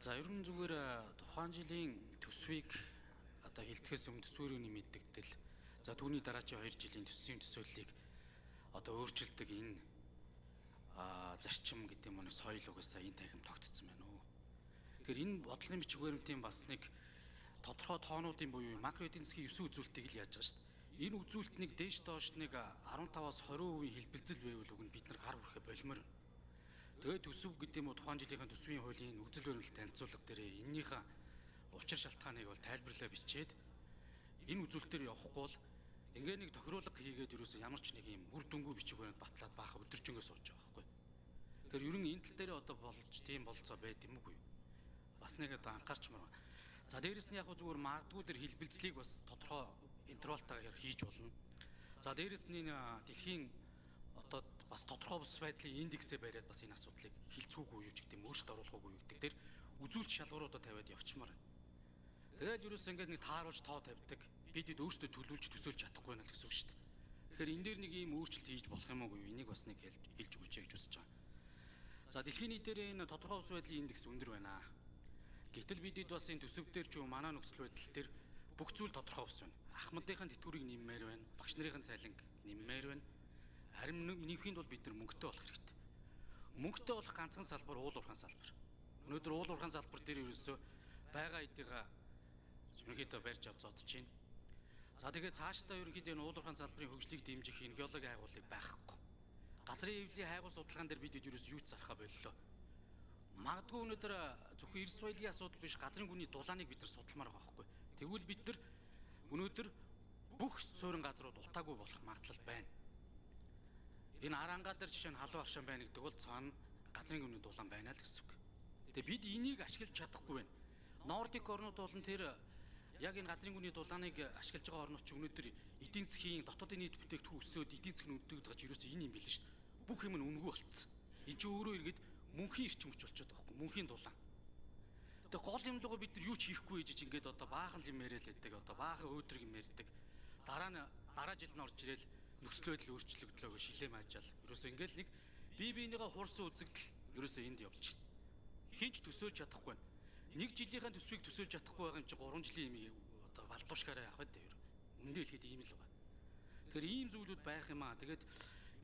За, ер нь зүгээр тухайн жилийн төсвийг одоо хилцэхээс өмнө төсвөрөөний мэддэгдэл, за түүний дараачийн 2 жилийн төсвийн төсөөллийг одоо өөрчилдөг энэ зарчим гэдэг юм уу, соёл угаасаа энэ танхим тогтцсон байна уу. Тэгэхээр энэ бодлогын бичиг баримтын бас нэг тодорхой тоонуудын буюу макро эдийн засгийн 9 үзүүлэлтийг л яаж байгаа шүү дээ. Энэ үзүүлэлт нэг дээш доош нэг 15-аас 20% хэлбэлзэл байвал уг нь бид нар гар хүрэхэ болмоор байна. Тэгээд төсөв гэдэг юм уу, тухайн жилийнхээ төсвийн хуулийн үзэл баримтлал танилцуулга дээр эннийхээ учир шалтгааныг бол тайлбарлаа бичээд энэ үзүүлэлтээр явахгүй бол ингээ нэг тохируулга хийгээд ерөөсөө ямар ч нэг юм үр дүнгүй бичиг баримт батлаад баахан өдөржингөө сууж байгаа байхгүй. Тэгэхээр ер нь энэ тал дээр одоо болж тийм бололцоо байд юм уу? Бас нэг одоо анхаарчмаар байна. За, дээрэс нь яг зүгээр магадгүй тэр хэлбэлзлийг бас тодорхой интервалтайгаар хийж болно. За, дээрэс нь энэ дэлхийн одоо бас тодорхой бус байдлын индексээ бариад бас энэ асуудлыг хилцүүгүй юу ч гэдэг юм, өөрчлөлт оруулахгүй юу гэдэг дээр үзүүлэлт шалгууруудаа тавиад явчмаар байна. Тэгэл ерөөсөө ингээд нэг тааруулж тоо тавьдаг. Бид өөрсдөө төлөвлөж төсөөлж чадахгүй байна л гэсэн үг шүү дээ. Тэгэхээр энэ дээр нэг ийм өөрчлөлт хийж болох юм уу, энийг бас нэг хэлж өгөөч гэж хүсэж байгаа. За, дэлхийн нийтээр энэ тодорхой ус байдлын индекс өндөр байна. Гэтэл бидэд бас энэ төсөв дээр ч юм манай нөхцөл байдал дээр бүх зүйл тодорхой ус байна. Ахмадынхаа тэтгэврийг нэммээр байна. Багш нарын цалинг нэммээр байна. Харин нэмхийн тулд бид нар мөнгөтэй болох хэрэгтэй. Мөнгөтэй болох ганцхан салбар уул уурхайн салбар. Өнөөдөр уул уурхайн салбар дээр ерөөсөө байгаа эдийга ерөнхийдөө барьж авч зодож байна. За, тэгээд цаашдаа ерөнхийдөө энэ уул уурхайн салбарын хөгжлийг дэмжих энэ геологийн хайгуулыг байхгүй. Газрын эвлийн хайгуул судалгаан дээр бид ерөөсөө юу ч зархаа боллоо. Магадгүй өнөөдөр зөвхөн эрс соёлын асуудал биш, газрын гүний дулааныг бид нар судалмаар байгаа байхгүй. Тэгвэл бид нар өнөөдөр бүх суурин газрууд утаагүй болох магадлал байна. Энэ арангаа дээр жишээ нь халуун аршаан байна гэдэг бол цаана газрын гүний дулаан байна л гэсэн үг. Тэгээ бид энийг ашиглаж чадахгүй байна. Нордик орнууд болон тэр яг энэ газрын гүний дулааныг ашиглаж байгаа орнууд ч өнөөдөр эдийн засгийн дотоодын нийт бүтээгдэхүүн өсөөд эдийн засаг нь өндөгдөж байгаа ч ерөөсөө энэ юм билээ шүү дээ. Бүх юм нь үнэгүй болцсон. Энд чинь өөрөө эргээд мөнхийн эрчим хүч болчиход байгаа байхгүй, мөнхийн дулаан. Тэгээ гол юм лугаа бид нар юу ч хийхгүй ээжиж ингээд одоо баахан юм яриад л байдаг, одоо баахан өөдрөг юм ярьдаг. Дараа нь дараа жил нь орж ирээл нөхцөл байдал өөрчлөгдлөө гэж шилээ маажаал. Ерөөсөө ингээл нэг бие биенийгээ хурсан үзэгдэл ерөөсөө энд явж байна. Хинч төсөөлж чадахгүй байна. Нэг жилийнхээ төсвийг төсөөлж чадахгүй байгаа юм чи 3 жилийн юм одоо балдуушгаараа явах гэдэг ер. Үндэ хэлэхэд ийм л байгаа. Тэгэхээр ийм зүйлүүд байх юм аа. Тэгээд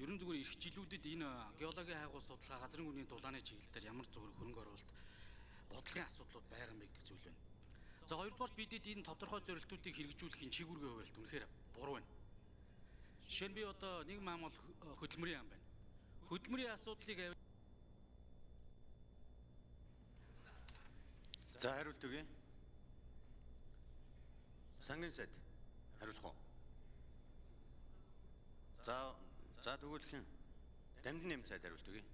ерөн зүгээр эх жилүүдэд энэ геологийн хайгуул судалгаа, газрын гүний дулааны чиглэл дээр ямар зүгээр хөрөнгө оруулалт бодлогын асуудлууд байгаа юм бэ гэдэг зүйл байна. За, хоёрдугаар бидэд энэ тодорхой зорилтуудыг хэрэгжүүлэх энэ чигүүргийн хуваарилт үнэхээр буруу байна. Жишээ нь би одоо нэг маам бол хөдөлмөрийн яам байна. Хөдөлмөрийн асуудлыг За, хариулт өгье. Сангийн сайд хариулах уу? За за, тэгвэл хэн? Дамдын нэм сайд хариулт өгье.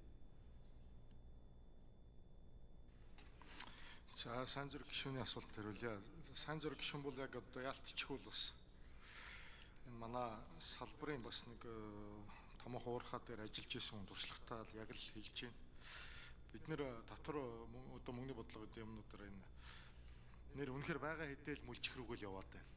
За, сайн зүрх гишүүний асуулт хариулъя. Сайн зүрх гишүүн бол яг одоо яалтчгүй бас энэ манай салбарын бас нэг томоохон уурхаа дээр ажиллаж исэн хүн туршлагатай л яг л хэлж байна. Бид нэр татвар одоо мөнгөний бодлого гэдэг юмнуудаар энэ нэр үнэхээр байгаа хэдэл мүлжих рүүгээл яваад байна.